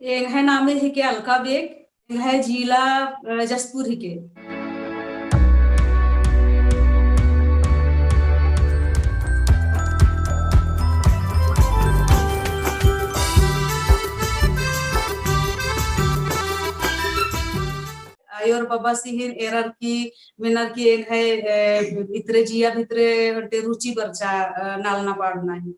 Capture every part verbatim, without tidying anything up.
एंग्है नामे हिके अलका बेक, एंग्है जिला, अ, जशपुर हिके। आयोर बबासिन एरर की, मेनर की एंग्है, अ, इतरे जिया भितरे ओन्टे रुचि बरचा, अ, नालना पाड़ना ही।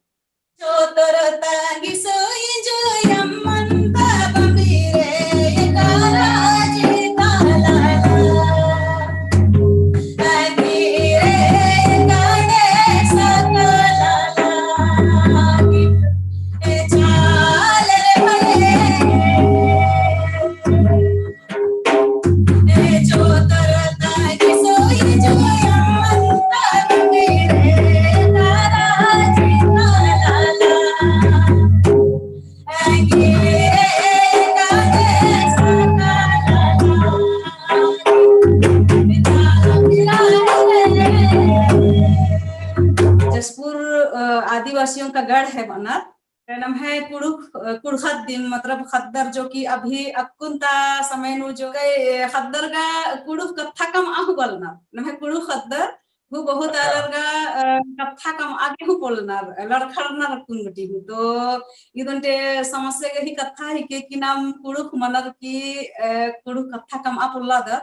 जशपुर, अ, आदिवासियों का गढ़ है बअनर। नम्है कुँड़ुख़, अ, कुँड़ुख़त दिम, मतलब ख़द्दर जो कि अभी अक्कुन ता समय नू जो कई, अ, ख़द्दर गा कुँड़ुख़ कत्था कमआ हूँ बलनर। नम्है कुँड़ुख़ ख़द्दर हूँ बहुत आलर गा, अ, कत्था कमआ गे हूँ पोल्लनर, लड़खड़नर अक्कुन गूटी हूँ। तो ईद ओन्टे समस्या गही कत्था हिके कि नाम कुँड़ुख़ मनर की, अ, कुँड़ुख़ कत्था कमआ पोल्लादर।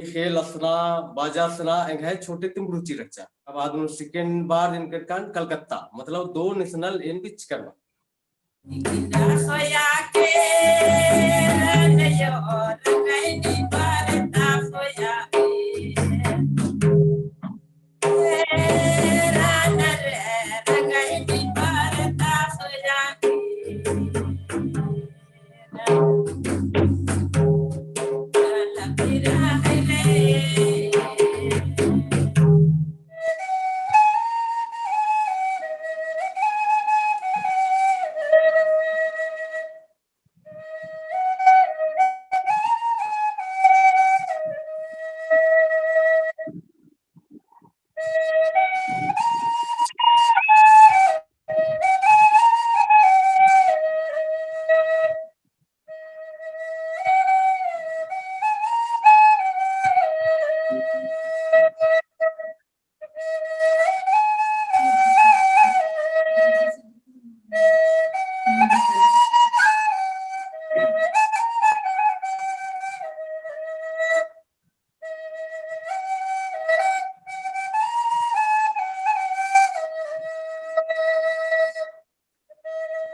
खेल असना, बाजा असना, एंग्है छोटे तिम रुचि रहचा। अब आद नू second बार एन केरकान कलकत्ता, मतलब दो national एन भी चिकन बा।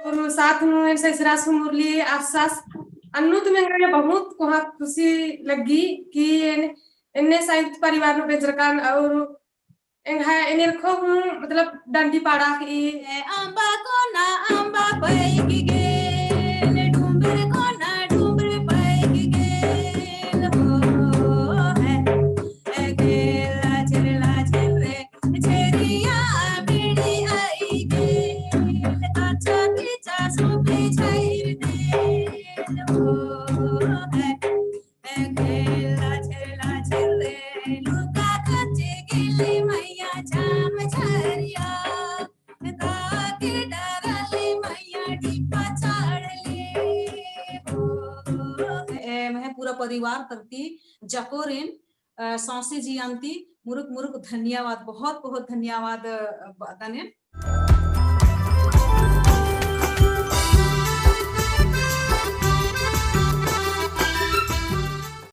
और साथ में ऐसे सिरासु मुरली आसास अन्नु तो एंगा बहुत कोहा खुशी लग्गी कि एन-, एन्ने संयुक्त परिवार नू बेंजरकान और एंगा एन्ने रखो हूँ, मतलब डंडी पाड़ा की। ए अम्बा कोना अम्बा पैक गेल, डुम्बर कोना डुम्बर पैक गेल हो, है, ए गेल लाचर लाचर रे। ए, महै पूरा परिवार तरती जकोरिन, अ, सौंसे जिया ती मुरुक मुरुक धन्यवाद, बहुत बहुत धन्यवाद, अ, बअदन एन।